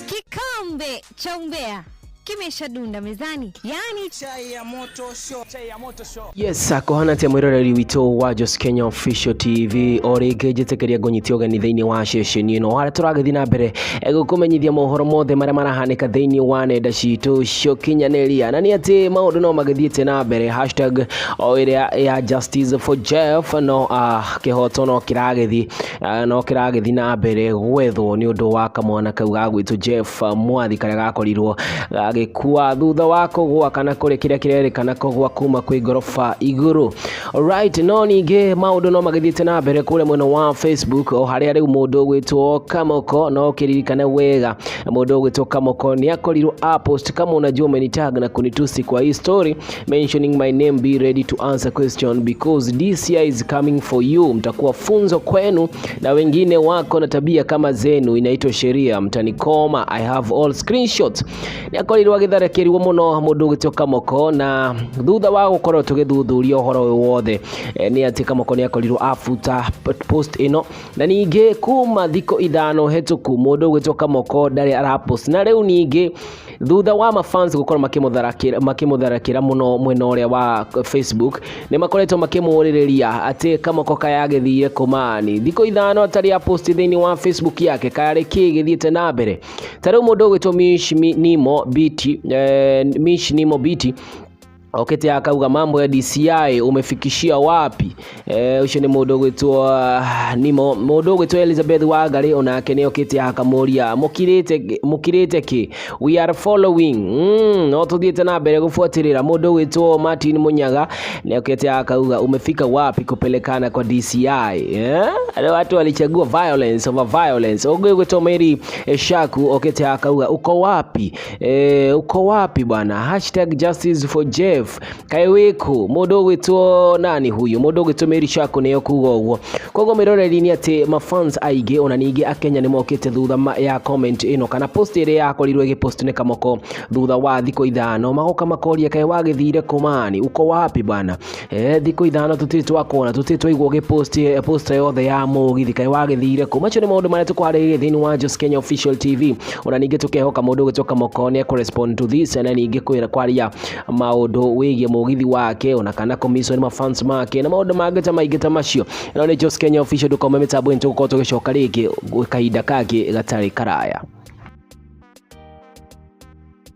Kikombe cha umbea kimeshadunda mezani, yani Chai ya moto show. Chai ya moto show. Yes, kũhana atĩa mwĩroreri witũ wa Jos Kenya Official TV? O rĩngĩ njĩtĩkĩria ngũnyite ũgeni thĩinĩ wa ceceni ĩno harĩa tũragĩthiĩ na mbere gũkũmenyithia mohoro mothe marĩa marahanĩka thĩinĩ wa nenda citũ cia ũkinyanĩria. Na nĩ atĩ maũndũ no magĩthiĩte na mbere, hashtag o ĩrĩa ya Justice for Jeff, no kĩhoto no kĩragĩthiĩ na mbere gwethwo nĩ ũndũ wa kamwana kau gagwĩtwo Jeff Mwathi, karĩa gakorirwo gagĩkua thutha wa kũgwa kana kũrĩ kĩrĩa kĩrerĩkana kũgwa kuma kwĩ ngoroba igũrũ. Alright, no ningĩ maũndũ no magĩthiĩte na mbere kũrĩa mwena wa Facebook, o harĩa rĩu mũndũ ũgwĩtwo Kamoko, no kĩririkane wega, mũndũ ũgwĩtwo Kamoko nĩ akorirwo apost, "Kama unajua umenitag na kunitusi kwa hii story mentioning my name, be ready to answer question because DCI is coming for you. Mtakuwa funzo kwenu na wengine wako na tabia kama zenu, inaitwa sheria, mtanikoma. I have all screenshots." Nĩ akorirwo agĩtharĩkĩrwo mũno mũndũ ũgwĩtwo Kamoko, na thutha wa gũkorwo tũgĩthuthuria ũhoro ũyũ wothe, nĩ atĩ Kamoko nĩ akorirwo abuta post ĩno. Na ningĩ kuma thikũ 5 hetũku mũndũ ũgwĩtwo Kamoko ndarĩ arapost, na rĩu ningĩ thutha wa mafans gũkorwo makĩmũtharakĩra mũno mwena ũrĩa wa Facebook, nĩ makoretwo makĩmũrĩrĩria atĩ Kamoko kayagĩthire kũmani thikũ 5 atarĩ apost thĩinĩ wa Facebook yake, kayarĩ kĩ gĩthiĩte na mbere. Ta rĩu mũndũ ũgwĩtwo Mish Nimo BT, Mish Nimo BT okĩte akauga, "Mambo ya DCI umefikishia wapi?" Ũcio nĩ mũndũ ũgwĩtwo Nimo. Mũndũ ũgwĩtwo Elizabeth Wangari onake nĩ okĩte akamũria, "Mũkirĩte, mũkirĩte kĩ? We are following." No tũthiĩte na mbere gũbuatĩrĩra. Mũndũ ũgwĩtwo Martin Munyaga nĩ okĩte akauga, "Umefika wapi kupelekana kwa DCI?" Eh? Watu walichagua violence over violence. Ũngĩ ũgwĩtwo Mary Shaku okĩte akauga, "Uko wapi? Uko wapi bwana? #JusticeForJeff, kaĩ wĩkũ?" Mũndũ ũgwĩtwo nani huyu? Mũndũ ũgwĩtwo Mary Shaku nĩyo kuga ũguo. Koguo mwĩroreri, nĩ atĩ mafans aingĩ ona ningĩ akenya nĩ mokĩte thutha ya comment ĩno kana post ĩrĩa yakorirwo ĩgĩpost nĩ Kamoko thutha wa thikũ 5, magoka makoria, "Kaĩ wagĩthire kũmani? Uko wapi bwana? Thikũ 5 tũtirĩ twakuona, tũtirĩ twaigua ũgĩpost post yothe ya mũgithi, kaĩ wagĩthire kũ?" Macio nĩ maũndũ marĩa tũkwarĩrĩria thĩinĩ wa Jos Kenya Official TV. Ona ningĩ tũkehoka mũndũ ũgwĩtwo Kamoko nĩ ekũrespond to this, na ningĩ kwĩra kwaria maũndũ wĩgiĩ mũgithi wake ona kana kũmicwo nĩ mafans make na maũndũ mangĩ ta maingĩ ta macio. Ĩno nĩ Jos Kenya Official, ndũkaume mĩtambo-inĩ, tũgũkorwo tũgĩcoka rĩngĩ kahinda kangĩ gatarĩ karaya.